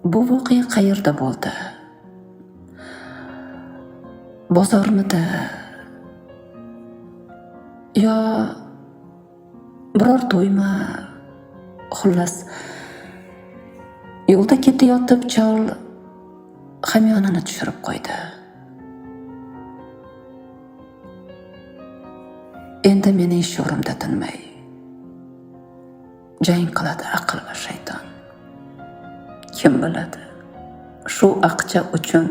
Bu voqea qayerda bo'ldi? Bozormidi? Yo biror to'ymi? Xullas, yo'lda ketayotib chol hamyonini tushirib qo'ydi. Endi mening sho'rimda tinmay jang qiladi aql va shayton. Kim biladi, shu aqcha uchun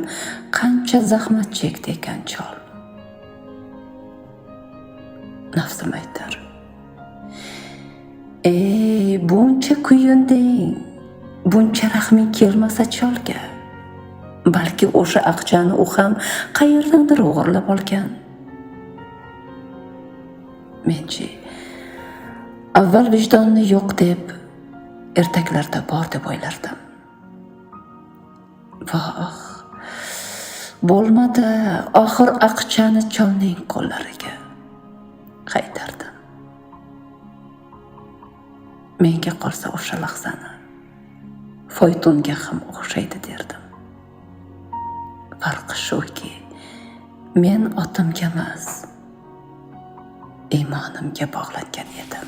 qancha zahmat chekdi ekan chol. Nafsim aytar: "Ey, buncha kuyunding, buncha rahming kelmasa cholga. Balki o'sha aqchani u ham qayerdandir o'g'irlab olgan." Menchi, avval vijdonni yo'q deb, ertaklarda bor deb o'ylardim. Voh, bo'lmadi, oxir aqchani cholning qo'llariga qaytardim. Menga qolsa o'sha lahzani faytonga ham o'xshaydi derdim. Farqi shuki, men otimga emas, iymonimga bog'langan edim.